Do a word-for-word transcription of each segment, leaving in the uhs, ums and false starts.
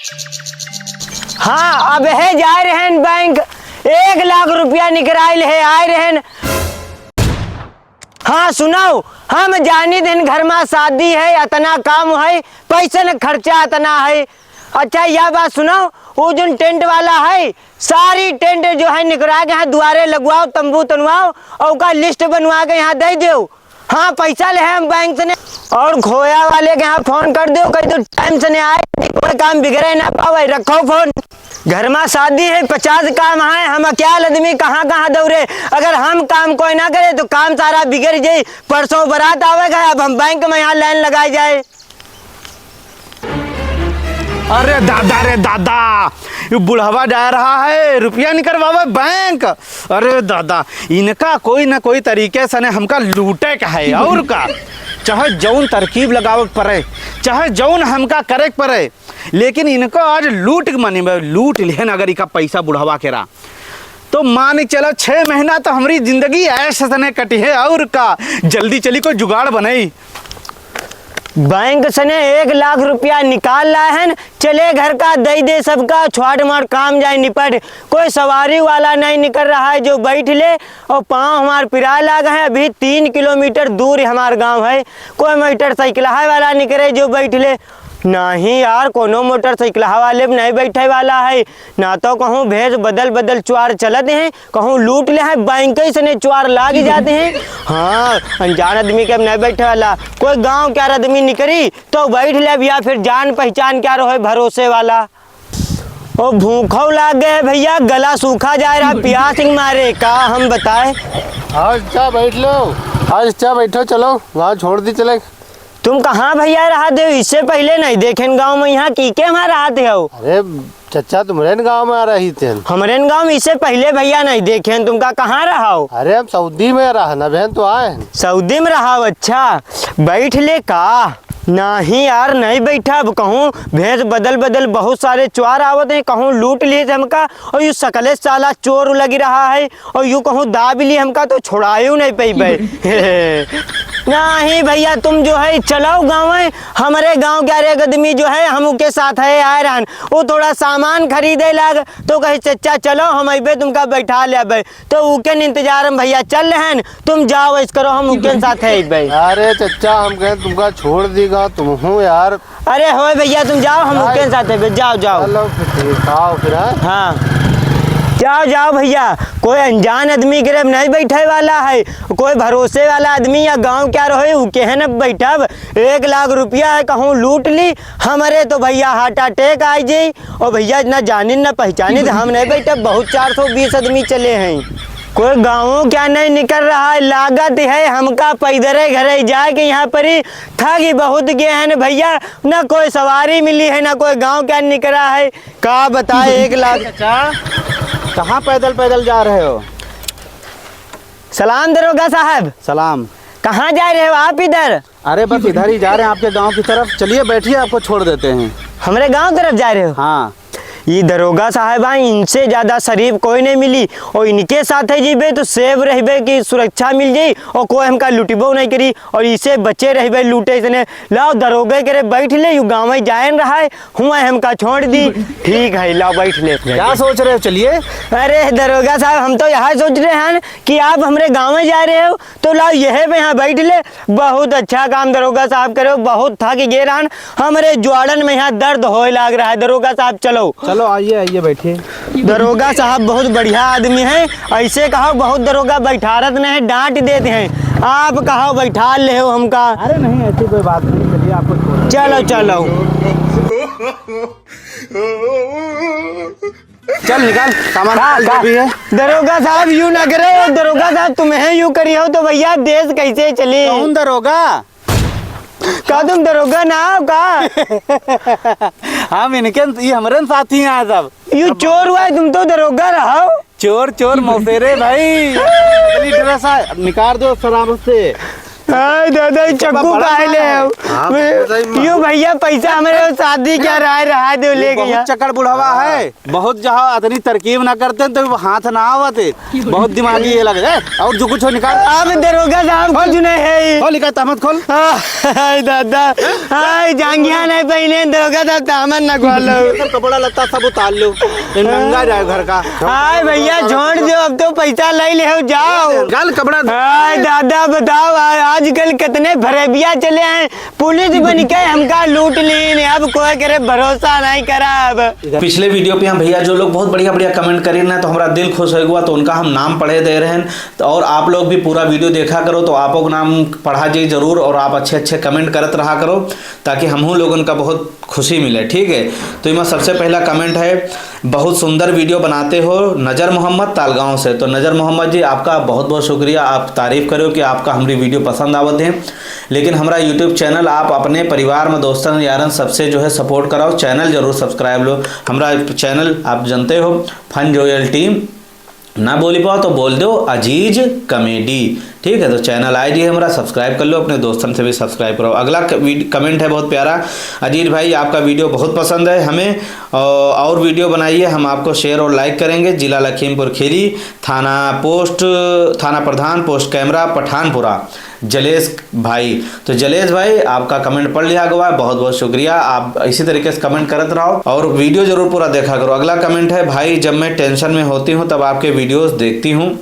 हाँ, अबहे जाए रहेन बैंक, एक लाख रुपया निकराइल है, आए रहेन। हाँ, सुनउ, हम जानित हन घर मा शादी है, अतना काम है, पैसन खर्चा अतना है। अच्छा, या बात सुनउ, उ जउन टेंट वाला है, सारी टेंट जो है निकरा के यहाँ दुआरे लगवाओ, तंबू तनवाओ, और ओका लिस्ट बनवा के यहाँ दइ देउ। हाँ, पैसा लेहे हम बैंक से ने। और खोया वाले के यहाँ फोन कर देउ, कहि देउ टाइम से ने आए, कोई काम बिगड़े ना पावे। रखो फोन। घर मा शादी है, पचास काम है, हम अकेल आदमी कहाँ कहाँ दौड़े। अगर हम काम कोई ना करे तो काम सारा बिगड़ जाई। परसों बारात आवेगा, अब हम बैंक मा यहाँ लाइन लगाए जाए। अरे दादा रे दादा, ये बुढ़वा जा रहा है, रुपया निकलवावे बैंक। अरे दादा, इनका कोई ना कोई तरीके से ने हमका लूटे का है, और का? चाहे जौन तरकीब लगावे के पड़े, चाहे जौन हमका करे के पड़े, लेकिन इनको आज लूट के मानी में लूट लेहन। अगर इका पैसा बुढ़वा के रहा, तो मान के चलो, छह महीना तो हमरी जिंदगी ऐश से ने कटी है, और का? जल्दी चली, कोई जुगाड़ बनाई। बैंक से ने एक लाख रुपया निकाल लाए हन, चले घर का दइ दे सबका, छोट मोट काम जाए निपट। कोई सवारी वाला नहीं निकल रहा है जो बैठ ले, और पाँव हमार पिराए लाग है। अभी तीन किलोमीटर दूर हमार गाँव है, कोई मोटरसाइकिल वाला निकले जो बैठ ले। नहीं यार, कोनो मोटरसाइकिल वाले पे नहीं बैठे वाला है, ना तो कहूँ भेष बदल बदल चोर चलत हैं, कहूँ लूट लेहे, बैंक से ने चोर लाग जाते हैं। हाँ, अनजान आदमी के अब नहीं बैठे वाला। कोई गाँव के आदमी निकरी तो बैठ ले, या फिर जान पहचान के रहे भरोसे वाला। ओ, भूखो लाग गए भैया, गला सूखा जाए रहा प्यास के मारे, का हम बताए। आज चा बैठ लो, आज चा बैठो, चलो वहाँ छोड़ दी चले। तुम कहाँ भैया रहत हो? इससे पहले नहीं देखेन गाँव में, यहाँ की के वहाँ रहत हो? अरे चच्चा, तुमरे न गाँव में आ रही थे। हमरे न गाँव में इससे पहले भैया नहीं देखेन, तुमका कहाँ रहा हो? अरे हम सऊदी में रहा ना बहन, तो आए हैं। सऊदी में रहा हो, अच्छा। बैठ ले का? नहीं यार, नहीं बैठा। अब कहूँ भेष बदल बदल बहुत सारे चोर आवत हैं, कहूँ लूट लिए हमका, और यू सकले साला चोर लगी रहा है। और यू कहूँ दाब ली हमका तो छोड़ायो नहीं पइबे। नहीं भैया, तुम जो है चलो गाँव, हमरे गाँव के अरे आदमी जो है हम उके साथ है आए रहन, वो थोड़ा सामान खरीदे लाग तो कहे चच्चा चलो हम अइबे तुमका बैठा लेबे, तो उके इंतजार में भैया चल रहन, तुम जाओ ऐस करो हम उके साथ है अइबे। अरे चच्चा हम कहे तुमका छोड़ दीगा तुम हूँ यार। अरे होए भैया, तुम जाओ, हम भाई। उनके साथ है, जाओ, जाओ। चलो, फिर ठीक, आओ फिर, हाँ? हाँ, जाओ, जाओ भैया, कोई अनजान आदमी के अब नहीं बैठे वाला है, कोई भरोसे वाला आदमी या गाँव क्या रहे, उ केहे न बैठब। एक लाख रुपया है, कहूँ लूट ली, हमरे तो भैया heart attack आ जाई। और भैया इतना जानिन न पहचानिन, हम नहीं बैठब, बहुत चार सौ बीस आदमी चले हैं। कोई गाँवों क्या नहीं निकल रहा है, लागत है हमका पैदरे घरे जाए के यहाँ पर ही थक ही बहुत गए हैं न भैया, ना कोई सवारी मिली है, ना कोई गाँव क्या निकला है, का बताए, एक लाख। अच्छा, कहाँ पैदल पैदल जा रहे हो? सलाम दरोगा साहब। सलाम। कहाँ जा रहे हो आप इधर? अरे बस इधर ही जा रहे हैं आपके गाँव की तरफ, चलिए बैठिए, आपको छोड़ देते हैं। हमरे गाँव तरफ जा रहे हो? हाँ। ई दरोगा साहब आए, इनसे ज्यादा शरीफ कोई नहीं मिली, और इनके साथ है जीबे तो safe रहबे की सुरक्षा मिल जाई, और कोई हमका लुटबो नहीं करी, और इसे बचे रहबे लूटे से ने। लाओ दरोगे करे बैठ ले, यू गाँव जाए न रहा है, हुआ हमका छोड़ दी। ठीक है, लाओ बैठ ले। क्या सोच रहे हो? चलिए। अरे दरोगा साहब, हम तो यह सोच रहे हैं कि आप हमरे गाँव जा रहे हो, तो लाओ यह पे यहाँ बैठ ले। बहुत अच्छा काम दरोगा साहब करे हो, बहुत थक गए रहन, हमरे ज्वाड़न में यहाँ दर्द होए लाग रहा है। दरोगा साहब चलो। चलो आइए, आइए बैठिए। दरोगा साहब बहुत बढ़िया आदमी है, ऐसे कहो बहुत दरोगा बैठारत नहीं, डांट देते हैं। आप कहो बैठा ले हो हमका। अरे नहीं, ऐसी कोई बात नहीं, चलिए आपको छोड़ चलो, चलो। चल निकाल सामान, का, निकाल जो का? भी है। दरोगा साहब यूं ना करे, और दरोगा साहब तुम्हें यूं करी हो तो भैया देश कैसे चली? कौन दरोगा? का तुम दरोगा ना हो का? हम इनके, ये हमरे साथी हैं सब। यू चोर हुआ है, तुम तो दरोगा रहो। चोर, चोर मौसेरे भाई। चली ड्रेस आ, निकाल दो शराब से। हाय दादा, ई चक्कू बड़ा काहे ले मारा है। आओ? हाँ, वे, बहुत सही मारा। यो भैया, पैसा हमरे शादी क्या रहा है, रहा दो ये ले बहुत गया। चक्कर बुढ़ावा हाँ। है। बहुत जहाँ अतनी तरकीब ना करते तो हाथ ना आवते। बहुत दिमागी ये लगे। ए, और जो कुछ हो निकाल। अब दरोगा साहब खोल। कुछ नहीं है। खोल, निकाल, तहमत खोल। हाय दादा, हाय जांगिया नहीं पहने, दरोगा साहब तहमत ना खोलो। ये सब कपड़ा लत्ता सब उतार लो। ये नंगा जाए घर का। हाय भैया, छोड़ दो, अब तो पैसा ले ले हो, जाओ। गल कपड़ा। हाय दादा, बताओ, आ-, आजकल कितने फरेबिया चले हैं, पुलिस बन के हमका लूट लीन, अब कोई करे भरोसा नहीं करा अब। पिछले वीडियो पे हम भैया जो लोग बहुत बढ़िया बढ़िया कमेंट करी ना, तो हमारा दिल खुश हो गया, तो उनका हम नाम पढ़े दे रहे हैं। तो और आप लोग भी पूरा वीडियो देखा करो, तो आपको नाम पढ़ा जाए जरूर, और आप अच्छे अच्छे कमेंट करत रहा करो, ताकि हमहू लोगन का बहुत खुशी मिले, ठीक है। तो इमा सबसे पहला कमेंट है, "बहुत सुंदर वीडियो बनाते हो, नजर मोहम्मद तालगांव से।" तो नजर मोहम्मद जी, आपका बहुत बहुत शुक्रिया, आप तारीफ करो कि आपका हमारी वीडियो पसंद आवत है। लेकिन हमारा YouTube चैनल आप अपने परिवार में, दोस्तन, यारन सबसे जो है सपोर्ट कराओ, चैनल जरूर सब्सक्राइब लो। हमारा चैनल आप जानते हो, फन जोयल टीम, ना बोली पाओ तो बोल दो अजीज कॉमेडी, ठीक है। तो चैनल आई डी है हमारा, सब्सक्राइब कर लो, अपने दोस्तन से भी सब्सक्राइब कराओ। अगला क-, वीड-, कमेंट है बहुत प्यारा, "अजीज भाई, आपका वीडियो बहुत पसंद है हमें, औ-, और वीडियो बनाइए, हम आपको शेयर और लाइक करेंगे। जिला लखीमपुर खीरी, थाना पोस्ट, थाना प्रधान, पोस्ट कैमरा, पठानपुरा।" जलेश भाई, तो जलेश भाई, आपका कमेंट पढ़ लिया गवा है, बहुत बहुत शुक्रिया। आप इसी तरीके से कमेंट करत रहो और वीडियो जरूर पूरा देखा करो। अगला कमेंट है, "भाई, जब मैं टेंशन में होती हूँ तब आपके वीडियोस देखती हूँ,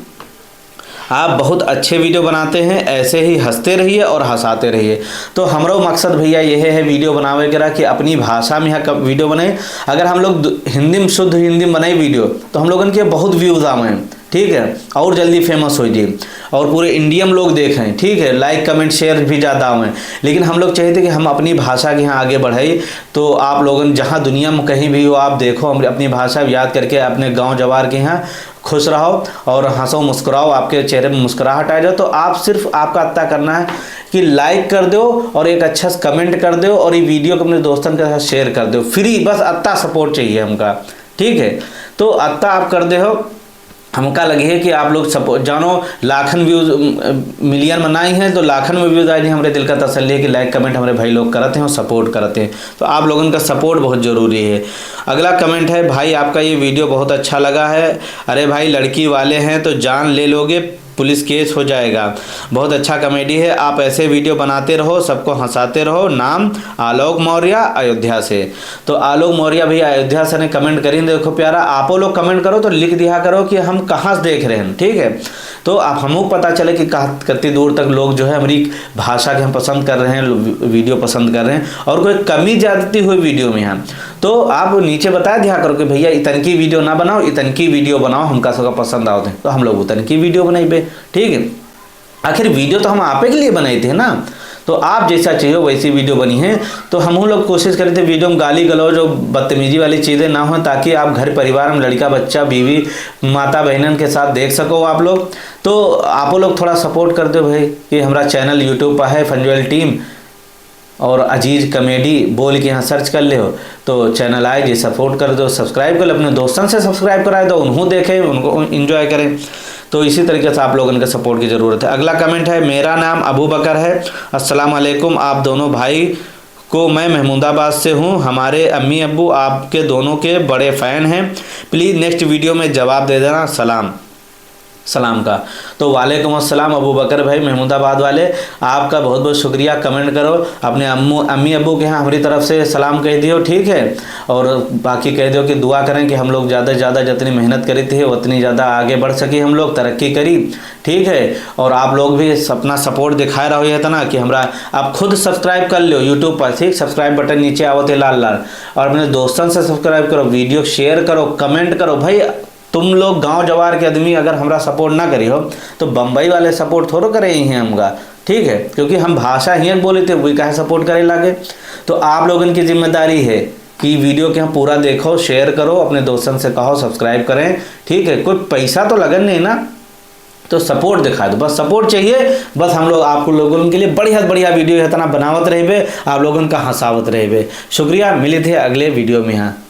आप बहुत अच्छे वीडियो बनाते हैं, ऐसे ही हंसते रहिए और हंसाते रहिए।" तो हमरो मकसद भैया यह है वीडियो बनावे के रहा कि अपनी भाषा में यहाँ वीडियो बनाए। अगर हम लोग दु-, हिंदी में, शुद्ध हिंदी में बनाए वीडियो, तो हम लोगन के बहुत व्यूज आवे हैं, ठीक है, और जल्दी फेमस हो जाए और पूरे इंडिया में लोग देखें, ठीक है, लाइक कमेंट शेयर भी ज़्यादा आवे। लेकिन हम लोग चाहिए थे कि हम अपनी भाषा के यहाँ आगे बढ़ाई। तो आप लोगन जहाँ दुनिया में कहीं भी हो, आप देखो, हम अपनी भाषा याद करके अपने गाँव जवार के यहाँ खुश रहो और हंसो मुस्कुराओ, आपके चेहरे में मुस्कुराहट आ जाओ। तो आप सिर्फ, आपका अत्ता करना है कि लाइक कर दो और एक अच्छा सा कमेंट कर दो और ये वीडियो को अपने दोस्तन के साथ शेयर कर दो। फ्री, बस अत्ता सपोर्ट चाहिए हमका, ठीक है। तो अत्ता आप कर दे हो, हमका लगी है कि आप लोग सपो-, जानो लाखन व्यूज, अम, मिलियन में नहीं है, तो लाखन में व्यूज आए नहीं, हमारे दिल का तसल्ली है कि लाइक कमेंट हमारे भाई लोग करते हैं और सपोर्ट करते हैं। तो आप लोगन का सपोर्ट बहुत ज़रूरी है। अगला कमेंट है, "भाई, आपका ये वीडियो बहुत अच्छा लगा है।" अरे भाई, लड़की वाले हैं तो जान ले लोगे, पुलिस केस हो जाएगा। बहुत अच्छा कॉमेडी है, आप ऐसे वीडियो बनाते रहो, सबको हंसाते रहो। नाम आलोक मौर्य, अयोध्या से। तो आलोक मौर्य भी अयोध्या से ने कमेंट करीन। देखो प्यारा, आपो लोग कमेंट करो तो लिख दिया करो कि हम कहाँ से देख रहे हैं, ठीक है। तो आप हमको पता चले कि कहाँ, कितनी दूर तक लोग जो है हमारी भाषा के हम पसंद कर रहे हैं, लो-, वीडियो पसंद कर रहे हैं, और कोई कमी ज्यादती हुई वीडियो में है तो आप नीचे बता दिया करो कि भैया इतनकी वीडियो ना बनाओ, इतनकी वीडियो बनाओ, हमका सबका पसंद आवत है, तो हम लोग उतनकी वीडियो बनाइबे, ठीक है। आखिर वीडियो तो हम आपे के लिए बनाए थे ना, तो आप जैसा चाहिए वैसी वीडियो बनी है। तो हम लोग कोशिश करे थे वीडियो में गाली गलौज और बदतमीजी वाली चीज़ें ना हो, ताकि आप घर परिवार में लड़का बच्चा, बीवी, माता बहनन के साथ देख सको आप लोग। तो आपो लोग थोड़ा सपोर्ट कर दो भाई कि हमारा चैनल यूट्यूब पर है फंजोयल टीम और अजीज कॉमेडी बोल के यहाँ सर्च कर ले हो, तो चैनल आए जी, सपोर्ट कर दो, सब्सक्राइब कर लो, अपने दोस्तन से सब्सक्राइब कराए दो, उन्हों देखे, उनको एंजॉय करें। तो इसी तरीके से आप लोगों के सपोर्ट की ज़रूरत है। अगला कमेंट है, "मेरा नाम अबू बकर है।" अस्सलाम वालेकुम, आप दोनों भाई को मैं महमूदाबाद से हूँ, हमारे अम्मी अब्बू आपके दोनों के बड़े फ़ैन हैं, प्लीज़ नेक्स्ट वीडियो में जवाब दे देना, सलाम। सलाम का। तो वालेकुम अस्सलाम अबू बकर भाई महमूदाबाद वाले, आपका बहुत बहुत शुक्रिया। कमेंट करो, अपने अम्मू, अम्मी अब्बू के यहाँ हमारी तरफ से सलाम कह दियो, ठीक है। और बाकी कह दियो कि दुआ करें कि हम लोग ज़्यादा से ज़्यादा जितनी मेहनत करी थी उतनी ज़्यादा आगे बढ़ सकी हम लोग, तरक्की करी, ठीक है। और आप लोग भी अपना सपोर्ट दिखाए रहो ये इतना कि हमरा आप खुद सब्सक्राइब कर लो यूट्यूब पर, ठीक, सब्सक्राइब बटन नीचे आवत है लाल लाल, और अपने दोस्तन से सब्सक्राइब करो, वीडियो शेयर करो, कमेंट करो भाई। तुम लोग गांव जवार के आदमी अगर हमरा सपोर्ट ना करी हो तो बम्बई वाले सपोर्ट थोड़ो करे ही हैं हमका, ठीक है, क्योंकि हम भाषा ही एक बोले थे, वही काहे सपोर्ट करे लागे। तो आप लोगन की जिम्मेदारी है कि वीडियो के हम पूरा देखो, शेयर करो, अपने दोस्तन से कहो सब्सक्राइब करें, ठीक है। कोई पैसा तो लगन नहीं ना, तो सपोर्ट दिखा दो, बस सपोर्ट चाहिए। बस हम लोग आप लोगन के लिए बढ़िया बढ़िया वीडियो इतना बनावत रहबे, आप लोगन का हंसावत रहबे। शुक्रिया, मिले थे अगले वीडियो में। हाँ।